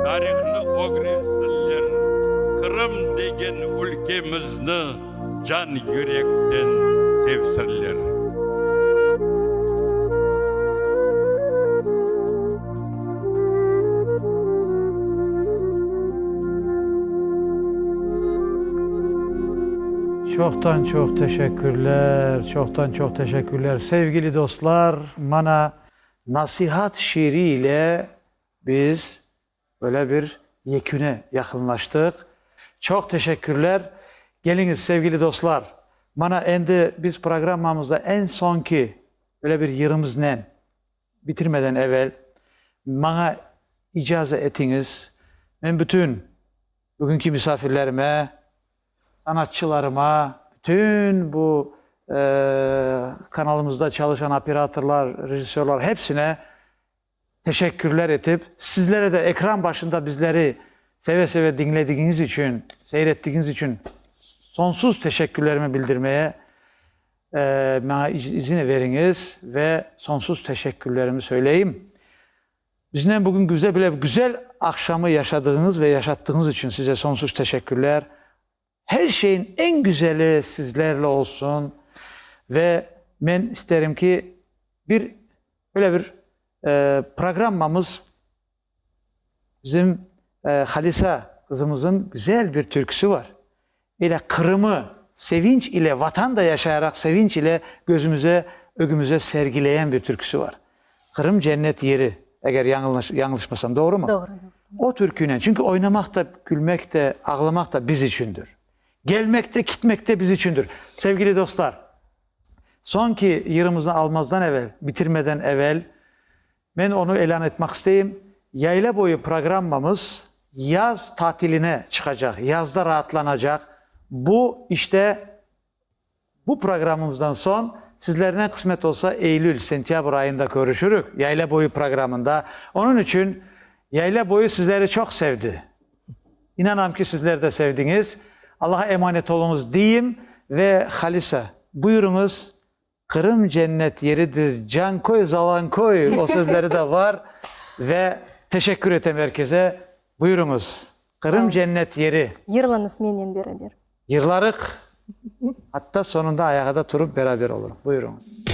tarihnı ögrensinler, Qırım degen ülkemizni can-yürekten sevsinler. Çoqtan çoq teşekkürler, çoqtan çoq teşekkürler, sevgili dostlar, mana Nasihat şiiri ile biz böyle bir yeküne yaqınlaştıq. Çoq teşekkürler. Keliñiz, sevgili dostlar, mana endi biz programmamızda eñ soñki böyle bir yırımıznen bitirmeden evel maña icaza etiñiz, men bütün bugünki misafirlerime, Sanatçılarıma, bütün bu kanalımızda çalışan operatorlar, rejissörlar, hepsine teşekkürler etip, sizlere de ekran başında bizleri seve-seve diñledigiñiz içün, seyrettigiñiz içün. Sonsuz teşekkürlerimi bildirmeye maña izin veriñiz ve sonsuz teşekkürlerimi söyleyim. Biznen bugün güzel bile güzel aqşamı yaşadığıñız ve yaşattığıñız içün size sonsuz teşekkürler. Her şeyin eñ güzeli sizlerle olsun ve men isterim ki, bir böyle bir programmamız Bizim Halisa qızımızın güzel bir türküsü var. Ele Qırımı sevinç ile, Vatan da yaşayaraq sevinç ile gözümize, ögümize sergileyen bir türküsü var. Qırım cennet yeri, eger yañlışmasam, doğrumı? Doğru. O türkünen, çünki oynamaq da, külmek de, ağlamaq da biz içündir. Gelmek de, kitmek de biz içündir. Sevgili dostlar, soñki yırımıznı almazdan evel, bitirmeden evel, Men onı elân etmaq isteyim, Yayla boyu programmamız yaz tatiline çıqacaq, yazda raatlanacaq. Bu, işte, bu programmamızdan soñ sizlernen qısmet olsa eylül, sentâbr ayında körüşürik Yayla boyu programında. Onıñ içün Yayla boyu sizleri çoq sevdi. İnanam ki, sizler de sevdiñiz. Allaha emanet oluñız deyim ve Halisa, buyurıñız, Qırım cennet yeridir, Canköy, Zalanköy, o sözleri de var ve teşekkür etem er kese. Buyurıñız, Qırım cennet yeri. Yırlañız mennen beraber. Yırlarıq, atta soñunda ayağa da turıp beraber olurıq. Buyurıñız.